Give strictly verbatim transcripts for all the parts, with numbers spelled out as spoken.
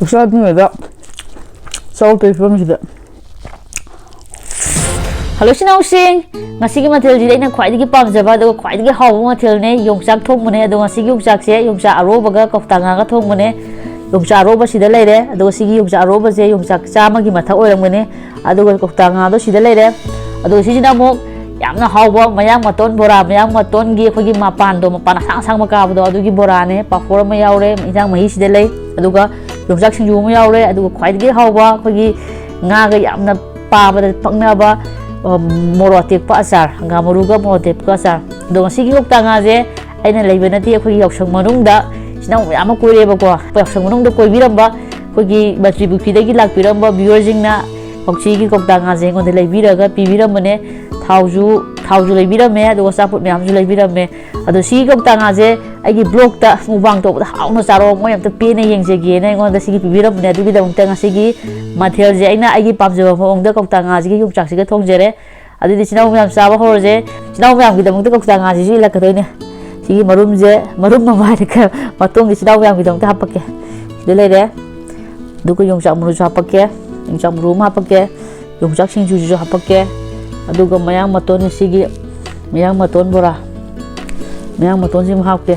ꯆꯥꯛ ꯆꯥꯗ꯭ꯔꯤꯉꯩꯗ ꯆꯥꯎ ꯇꯧꯔꯤ ꯐꯤꯕꯝꯁꯤꯗ꯫ ꯍꯜꯂꯣ ꯏꯆꯤꯟ ꯏꯅꯥꯎꯁꯤꯡ, ꯉꯁꯤꯒꯤ ꯃꯊꯦꯜꯁꯤꯗꯤ ꯑꯩꯅ ꯈ꯭ꯋꯥꯏꯗꯒꯤ ꯄꯥꯝꯖꯕ ꯑꯗꯨꯒ ꯈ꯭ꯋꯥꯏꯗꯒꯤ ꯍꯥꯎꯕ ꯃꯊꯦꯜꯅꯦ, ꯌꯣꯡꯆꯥꯛ ꯊꯣꯡꯕꯅꯦ꯫ ꯑꯗꯣ ꯉꯁꯤꯒꯤ ꯌꯣꯡꯆꯥꯛꯁꯦ ꯌꯣꯡꯆꯥꯛ ꯑꯔꯣꯕꯒ ꯀꯧꯇꯥ ꯉꯥꯒ ꯊꯣꯡꯕꯅꯦ꯫ ꯌꯣꯡꯆꯥꯛ ꯑꯔꯣꯕ ꯁꯤꯗ ꯂꯩꯔꯦ꯫ ꯑꯗꯨꯒ ꯁꯤꯒꯤ ꯌꯣꯡꯆꯥꯛ ꯑꯔꯣꯕꯁꯦ ꯌꯣꯡꯆꯥꯛ ꯆꯥꯝꯃꯒꯤ ꯃꯊꯛ ꯑꯣꯏꯔꯝꯒꯅꯤ꯫ ꯑꯗꯨꯒ ꯀꯧꯇꯥ ꯉꯥꯗꯣ ꯁꯤꯗ ꯂꯩꯔꯦ꯫ ꯑꯗꯨꯒ ꯁꯤꯁꯤꯅ ꯑꯃꯨꯛ ꯌꯥꯝꯅ ꯍꯥꯎꯕ ꯃꯌꯥꯡ ꯃꯇꯣꯟ ꯕꯣꯔꯥ, ꯃꯌꯥꯡ ꯃꯇꯣꯟꯒꯤ ꯑꯩꯈꯣꯏꯒꯤ ꯃꯄꯥꯟꯗꯣ, ꯃꯄꯥꯟ ꯑꯁꯥꯡ ꯑꯁꯥꯡꯕ ꯀꯥꯕꯗꯣ, ꯑꯗꯨꯒꯤ ꯕꯣꯔꯥꯅꯦ꯫ ꯄꯥꯐꯣꯔ ꯑꯃ ꯌꯥꯎꯔꯦ, ꯏꯟꯖꯥꯡ ꯃꯍꯤ ꯁꯤꯗ ꯂꯩ꯫ ꯑꯗꯨꯒ ꯌꯣꯡꯆꯥꯛ ꯁꯤꯡꯖꯨ ꯑꯃ ꯌꯥꯎꯔꯦ꯫ ꯑꯗꯨꯒ ꯈ꯭ꯋꯥꯏꯗꯒꯤ ꯍꯥꯎꯕ ꯑꯩꯈꯣꯏꯒꯤ ꯉꯥꯒ ꯌꯥꯝꯅ ꯄꯥꯕꯗ ꯄꯛꯅꯕ, ꯑ, ꯃꯣꯔꯣꯛ ꯑꯇꯦꯛꯄ ꯑꯆꯥꯔ, ꯍꯪꯒꯥꯝ ꯃꯔꯨꯒ ꯃꯣꯔꯣꯛ ꯑꯇꯦꯛꯄ ꯑꯆꯥꯔ꯫ ꯑꯗꯣ ꯉꯁꯤꯒꯤ ꯀꯧꯇꯥ ꯉꯥꯁꯦ ꯑꯩꯅ ꯂꯩꯕ ꯅꯠꯇꯦ, ꯑꯩꯈꯣꯏꯒꯤ ꯌꯥꯎꯁꯪ ꯃꯅꯨꯡꯗ ꯏꯆꯤꯟ ꯏꯅꯥꯎ ꯃꯌꯥꯝ ꯑꯃ ꯀꯣꯏꯔꯦꯕꯀꯣ꯫ ꯌꯥꯎꯁꯪ ꯃꯅꯨꯡꯗ ꯀꯣꯏꯕꯤꯔꯝꯕ ꯑꯩꯈꯣꯏꯒꯤ ꯃꯟꯇ꯭ꯔꯤ ꯄꯨꯈ꯭ꯔꯤꯗꯒꯤ ꯂꯥꯛꯄꯤꯔꯝꯕ viewerꯁꯤꯡꯅ ꯉꯁꯤꯒꯤ ꯀꯧꯇꯥ ꯉꯥꯁꯦ ꯑꯩꯉꯣꯟꯗ ꯂꯩꯕꯤꯔꯒ ꯄꯤꯕꯤꯔꯝꯕꯅꯦ꯫ ꯊꯥꯎꯁꯨ, ꯊꯥꯎꯁꯨ ꯂꯩꯕꯤꯔꯝꯃꯦ, ꯑꯗꯨꯒ ꯑꯆꯥꯄꯣꯠ ꯃꯌꯥꯝꯁꯨ ꯂꯩꯕꯤꯔꯝꯃꯦ꯫ ꯑꯗꯣ ꯁꯤꯒꯤ ꯀꯧꯇꯥ ꯉꯥꯁꯦ ꯑꯩꯒꯤ vlogꯇ mukbang ꯇꯧꯕꯗ ꯍꯥꯎꯅ ꯆꯥꯔꯣ, ꯃꯣꯏ ꯑꯝꯇ ꯄꯦꯟꯅ ꯌꯦꯡꯖꯒꯦꯅ ꯑꯩꯉꯣꯟꯗ ꯁꯤꯒꯤ ꯄꯤꯕꯤꯔꯝꯕꯅꯦ꯫ ꯑꯗꯨꯒꯤꯗꯃꯛꯇ ꯉꯁꯤꯒꯤ ꯃꯊꯦꯜꯁꯦ ꯑꯩꯅ ꯑꯩꯒꯤ ꯄꯥꯝꯖꯕ ꯃꯑꯣꯡꯗ ꯀꯧꯇꯥ ꯉꯥꯁꯤꯒ ꯌꯣꯡꯆꯥꯛꯁꯤꯒ ꯊꯣꯡꯖꯔꯦ꯫ ꯑꯗꯨꯗꯤ ꯏꯆꯤꯟ ꯏꯅꯥꯎ ꯃꯌꯥꯝ ꯆꯥꯕ ꯍꯧꯔꯁꯦ꯫ ꯏꯆꯤꯟ ꯏꯅꯥꯎ ꯃꯌꯥꯝꯒꯤꯗꯃꯛꯇ ꯀꯧꯇꯥ ꯉꯥꯁꯤꯁꯨ ꯏꯜꯂꯛꯀꯗꯣꯏꯅꯦ꯫ ꯁꯤꯒꯤ ꯃꯔꯨꯝꯁꯦ, ꯃꯔꯨꯝ ꯃꯃꯥꯏꯗ ꯈꯔ ꯃꯇꯣꯡꯁꯦ ꯏꯆꯤꯟ ꯏꯅꯥꯎ ꯃꯌꯥꯝꯒꯤꯗꯃꯛꯇ ꯍꯥꯞꯄꯛꯀꯦ꯫ ꯁꯤꯗ ꯂꯩꯔꯦ꯫ ꯑꯗꯨꯒ ꯌꯣꯡꯆꯥꯛ ꯃꯔꯨꯁꯨ ꯍꯥꯄꯛꯀꯦ꯫ ꯌꯣꯡꯆꯥꯛ ꯃꯔꯨ ꯑꯃ ꯍꯥꯄꯛꯀꯦ꯫ ꯌꯣꯡꯆꯥꯛ ꯁꯤꯡꯖꯨꯁꯤꯁꯨ ꯍꯥꯄꯛꯀꯦ꯫ ꯑꯗꯨꯒ ꯃꯌꯥꯡ ꯃꯇꯣꯟ, ꯉꯁꯤꯒꯤ ꯃꯌꯥꯡ ꯃꯇꯣꯟ ꯕꯣꯔꯥ, ꯃꯌꯥꯡ ꯃꯇꯣꯟꯁꯤꯃ ꯍꯥꯞꯀꯦ꯫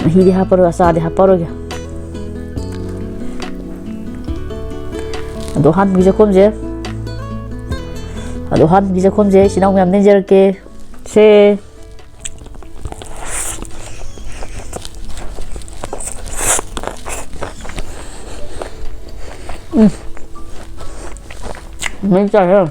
ꯃꯍꯤꯗꯤ ꯍꯥꯞꯄꯔꯣꯏ, ꯑꯆꯥꯔꯗꯤ ꯍꯥꯞꯄꯔꯣꯏꯒꯦ꯫ ꯑꯗꯣ ꯑꯍꯥꯟꯕꯒꯤ ꯆꯥꯛꯈꯣꯝꯁꯦ, ꯑꯗꯣ ꯑꯍꯥꯟꯕꯒꯤ ꯆꯥꯛꯈꯣꯝꯁꯦ ꯏꯆꯤꯟ ꯏꯅꯥꯎ ꯃꯌꯥꯝ ꯅꯦꯟꯖꯔꯛꯀꯦ꯫ ꯁꯦ꯫ ꯎꯝ꯫ ꯃꯩ ꯆꯥꯏꯍꯦ꯫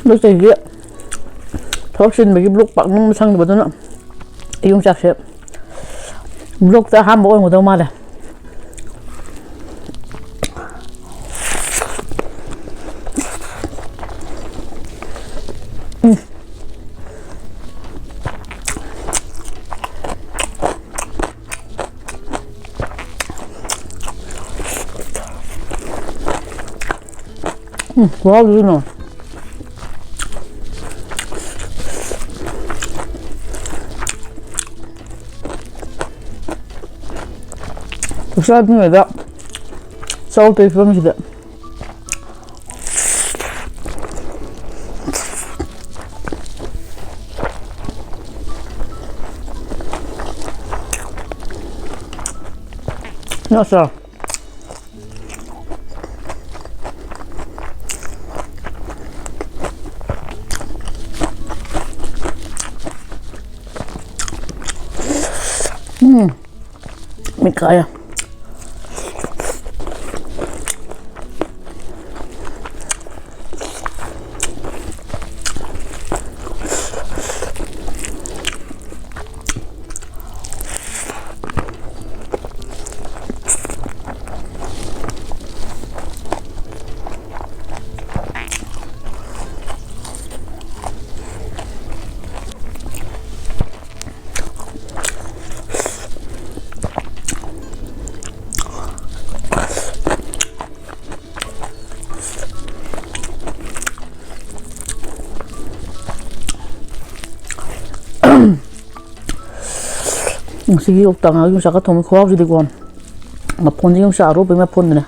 ꯍꯟꯗꯛ ꯆꯍꯤꯒꯤ ꯊꯕꯛ ꯆꯤꯟꯕꯒꯤ vlog ꯄꯥꯛ ꯅꯝꯕ ꯁꯪꯗꯕꯗꯨꯅ ꯌꯣꯡꯆꯥꯛꯁꯦ vlogꯇ ꯑꯍꯥꯟꯕ ꯑꯣꯏꯔꯝꯒꯗꯧ ꯃꯥꯜꯂꯦ꯫ ꯎꯝ꯫ ꯎꯝ, ꯈꯨꯍꯥꯎꯗꯤ ꯀꯩꯅꯣ꯫ ꯆꯥꯛ ꯆꯥꯗ꯭ꯔꯤꯉꯩꯗ ꯆꯥꯎ ꯇꯧꯔꯤ ꯐꯤꯕꯝꯁꯤꯗ꯫ ꯅꯠꯇ꯭ꯔꯣ? ꯎꯝ꯫ ꯃꯤꯠ ꯀꯥꯏꯔꯦ꯫ ꯉꯁꯤꯒꯤ ꯌꯣꯡꯆꯥꯛ ꯉꯥ, ꯌꯣꯡꯆꯥꯛꯀ ꯊꯣꯡꯕ ꯈꯨꯍꯥꯎꯁꯤꯗꯤꯀꯣ꯫ ꯃꯐꯣꯟꯁꯦ ꯌꯣꯡꯆꯥꯛ ꯑꯔꯣꯄꯒꯤ ꯃꯐꯣꯟꯗꯨꯅꯦ꯫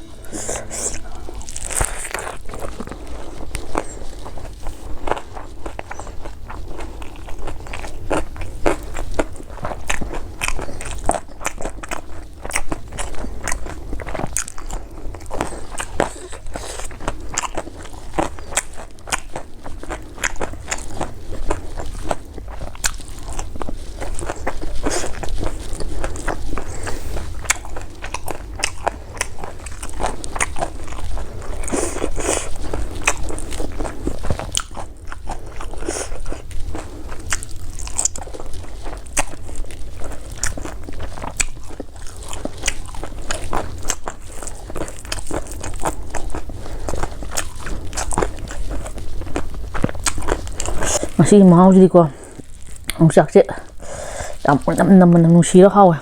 ꯃꯁꯤꯒꯤ ꯃꯍꯥꯎꯁꯤꯗꯤꯀꯣ, ꯌꯣꯡꯆꯥꯛꯁꯦ ꯌꯥꯝ ꯃꯅꯝ ꯅꯝ, ꯃꯅꯝ ꯅꯨꯡꯁꯤꯔ ꯍꯥꯎꯋꯦ꯫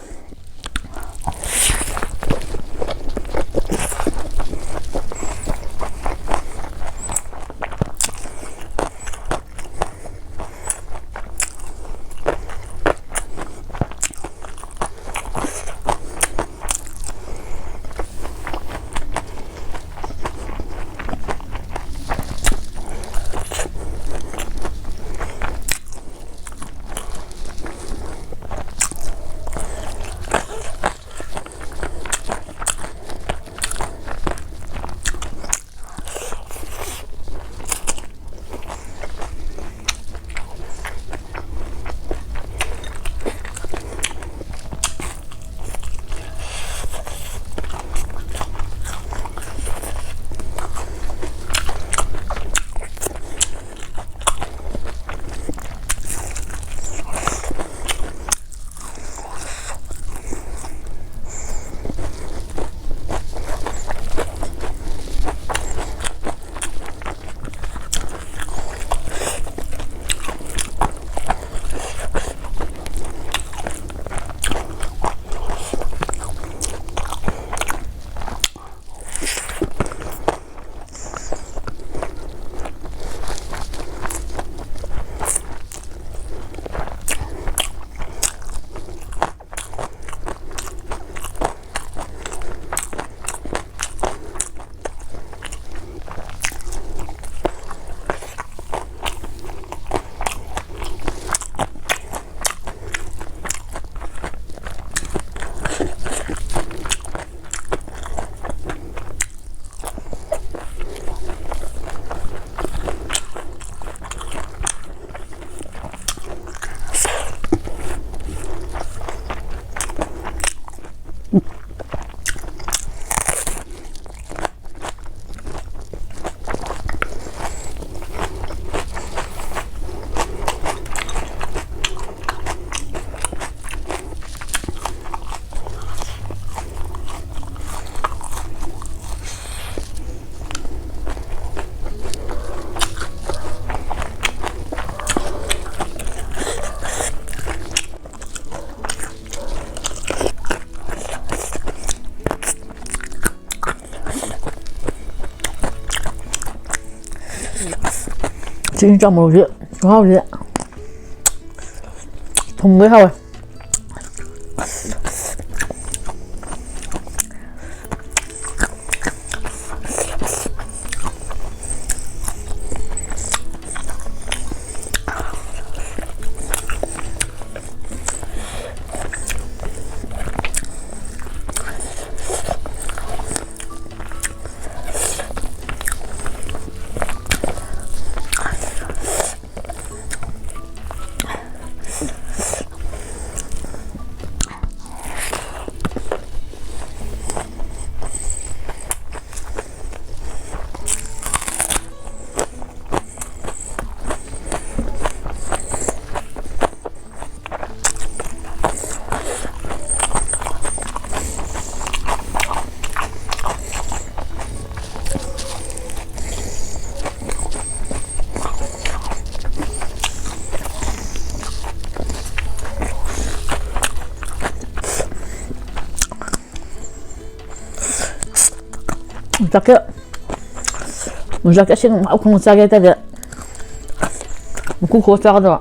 ꯆꯤꯅꯤ ꯆꯥꯃꯨꯛꯁꯦ ꯃꯍꯥꯎꯁꯦ ꯊꯨꯝꯗꯣꯏ ꯍꯥꯎꯋꯦ꯫ ꯌꯣꯡꯆꯥꯛꯁꯦ, ꯌꯣꯡꯆꯥꯛꯁꯦ ꯑꯁꯦꯡꯕ ꯃꯍꯥꯎ ꯈꯪꯅ ꯆꯥꯒꯦ ꯍꯥꯏꯇꯥꯔꯗꯤ ꯃꯀꯨ ꯈꯣꯛꯑ ꯆꯥꯒꯗꯕ꯫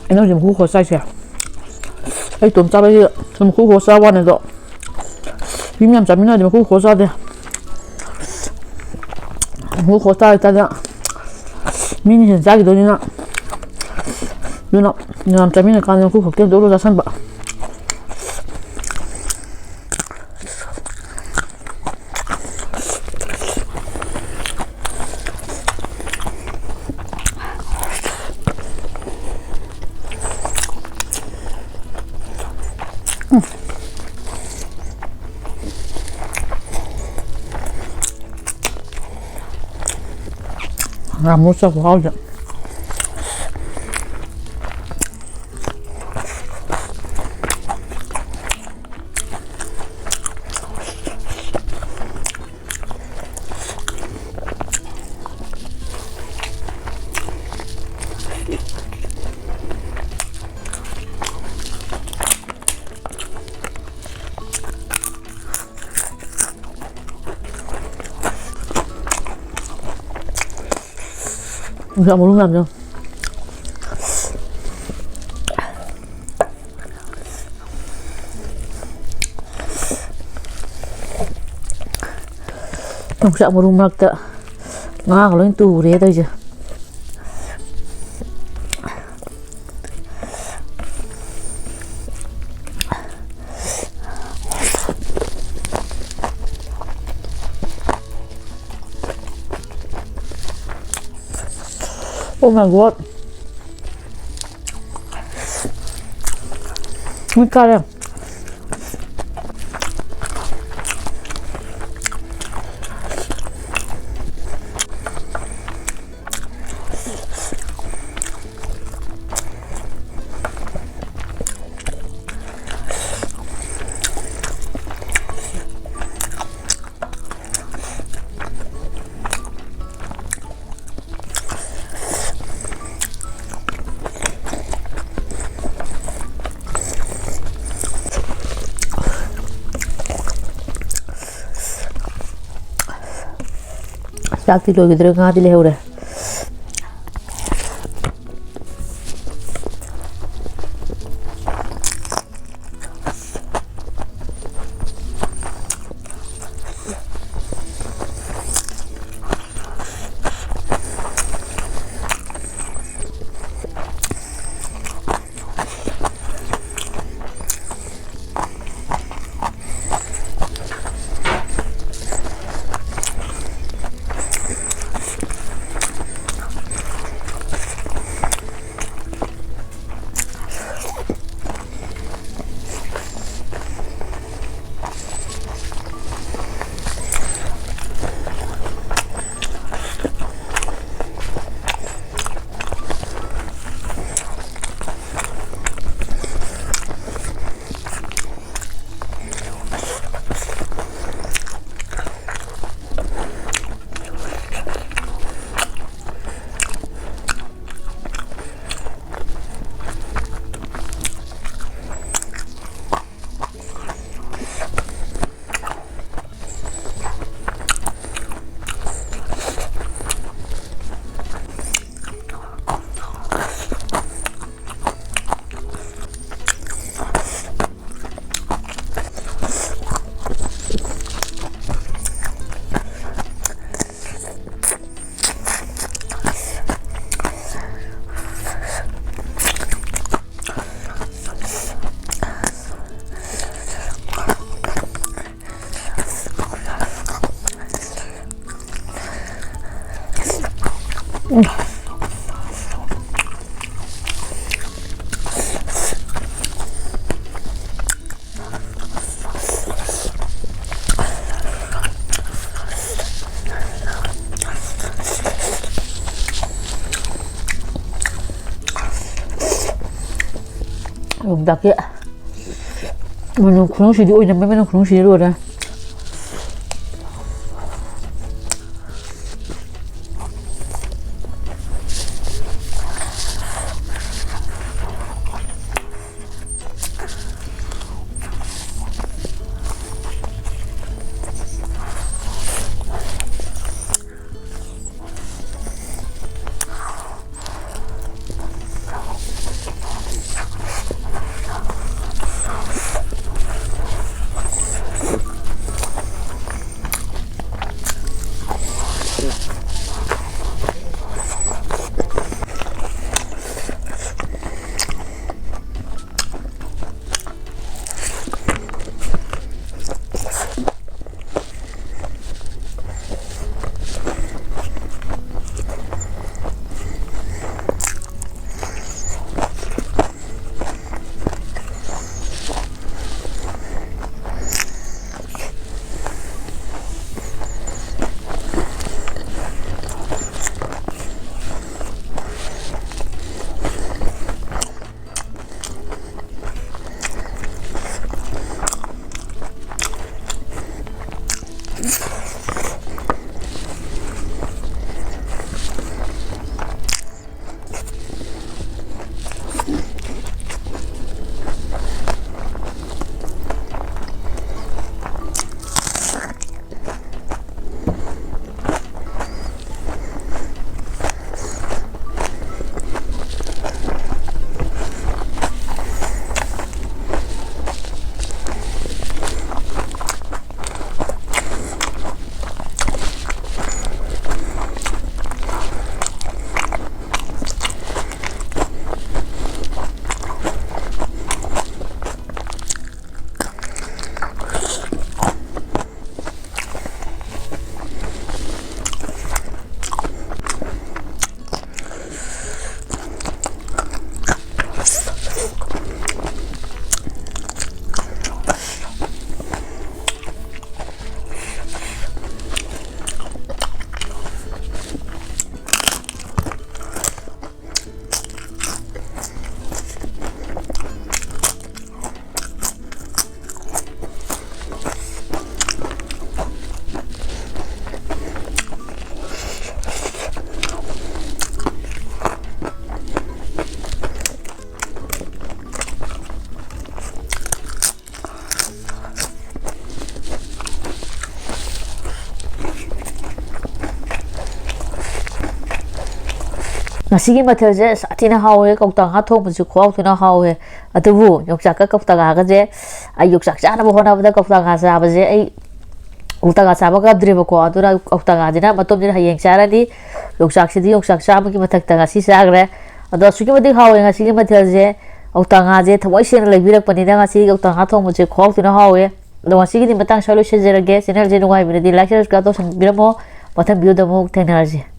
ꯑꯩꯅ ꯍꯧꯖꯤꯛ ꯃꯀꯨ ꯈꯣꯛꯑ ꯆꯥꯏꯁꯦ꯫ ꯑꯩ ꯏꯇꯣꯝ ꯆꯥꯕꯩꯁꯦ ꯁꯨꯝ ꯃꯀꯨ ꯈꯣꯛꯑ ꯆꯥꯕ ꯋꯥꯅꯤ, ꯑꯗꯣ ꯃꯤ ꯃꯌꯥꯝ ꯆꯥꯃꯤꯟꯅꯔꯗꯤ ꯃꯀꯨ ꯈꯣꯛꯑ ꯆꯥꯗꯦ꯫ ꯍꯣ ꯍꯣ ꯆꯥꯔ ꯆꯥꯗ ꯃꯤꯅ ꯍꯦꯟꯅ ꯆꯥꯈꯤꯗꯣꯏꯅꯤꯅ, ꯑꯗꯨꯅ ꯃꯌꯥꯝ ꯆꯥꯃꯤꯟꯅ ꯀꯥꯟꯗ ꯃꯈꯨ ꯈꯛꯇ ꯑꯗꯨꯝ ꯆꯥꯁꯟꯕ꯫ ꯉꯥꯃꯨ ꯆꯥꯛꯈꯨꯍꯥꯎꯁꯦ꯫ ꯌꯣꯡꯆꯥꯛ ꯃꯔꯨ ꯃꯌꯥꯝꯗꯣ꯫ ꯌꯣꯡꯆꯥꯛ ꯃꯔꯨ ꯃꯔꯛꯇ ꯉꯥꯒ ꯂꯣꯏ ꯇꯨꯔꯦ ꯇꯧꯔꯤꯁꯦ꯫ Oh my God. ꯃꯤꯠ ꯀꯥꯔꯦ꯫ ꯆꯥꯛꯇꯤ ꯂꯣꯏꯈꯤꯗ꯭ꯔꯦ, ꯉꯥꯗꯤ ꯂꯩꯍꯧꯔꯦ꯫ ꯌꯣꯡꯆꯥꯛꯀꯤ ꯃꯅꯝ ꯈꯨꯅꯨꯡꯁꯤꯗꯤ ꯑꯣꯏꯅꯝꯕꯩ ꯃꯅꯝ ꯈꯨꯅꯨꯡꯁꯤꯗꯤ ꯂꯣꯏꯔꯦ꯫ ꯉꯁꯤꯒꯤ ꯃꯊꯦꯜꯁꯦ ꯁꯥꯊꯤꯅ ꯍꯥꯎꯋꯦ꯫ ꯀꯧꯇꯥ ꯉꯥ ꯊꯣꯡꯕꯁꯦ ꯈꯨꯍꯥꯎ ꯊꯤꯅ ꯍꯥꯎꯋꯦ꯫ ꯑꯗꯨꯕꯨ ꯌꯣꯡꯆꯥꯛꯀ ꯀꯧꯇꯥ ꯉꯥꯒꯁꯦ, ꯑꯩ ꯌꯣꯡꯆꯥꯛ ꯆꯥꯅꯕ ꯍꯣꯠꯅꯕꯗ ꯀꯧꯇꯥ ꯉꯥ ꯆꯥꯕꯁꯦ, ꯑꯩ ꯀꯧꯇꯥ ꯉꯥ ꯆꯥꯕ ꯉꯝꯗ꯭ꯔꯦꯕꯀꯣ꯫ ꯑꯗꯨꯅ ꯀꯧꯇꯥ ꯉꯥꯁꯤꯅ ꯃꯇꯨꯝꯁꯤꯅ ꯍꯌꯦꯡ ꯆꯥꯔꯅꯤ꯫ ꯌꯣꯡꯆꯥꯛꯁꯤꯗꯤ ꯌꯣꯡꯆꯥꯛ ꯆꯥꯝꯃꯒꯤ ꯃꯊꯛꯇ ꯉꯁꯤ ꯆꯥꯈ꯭ꯔꯦ꯫ ꯑꯗꯣ ꯑꯁꯨꯛꯀꯤ ꯃꯇꯤꯛ ꯍꯥꯎꯋꯦ ꯉꯁꯤꯒꯤ ꯃꯊꯦꯜꯁꯦ꯫ ꯀꯧꯇꯥ ꯉꯥꯁꯦ ꯊꯃꯣꯏ ꯁꯦꯡꯅ ꯂꯩꯕꯤꯔꯛꯄꯅꯤꯅ ꯉꯁꯤ ꯀꯧꯇꯥ ꯉꯥ ꯊꯣꯡꯕꯁꯦ ꯈꯨꯍꯥꯎ ꯊꯤꯅ ꯍꯥꯎꯋꯦ꯫ ꯑꯗꯣ ꯉꯁꯤꯒꯤꯗꯤ ꯃꯇꯥꯡ ꯁ꯭ꯋꯥꯏ ꯂꯣꯏꯁꯤꯟꯖꯔꯒꯦ꯫ ꯆꯦꯅꯦꯜꯁꯦ ꯅꯨꯡꯉꯥꯏꯕꯤꯔꯗꯤ like, subscribe ꯇꯧꯁꯟꯕꯤꯔꯝꯃꯣ꯫ ꯃꯊꯪ ꯚꯤꯗꯤꯑꯣꯗ ꯑꯃꯨꯛ ꯊꯦꯡꯅꯔꯁꯤ꯫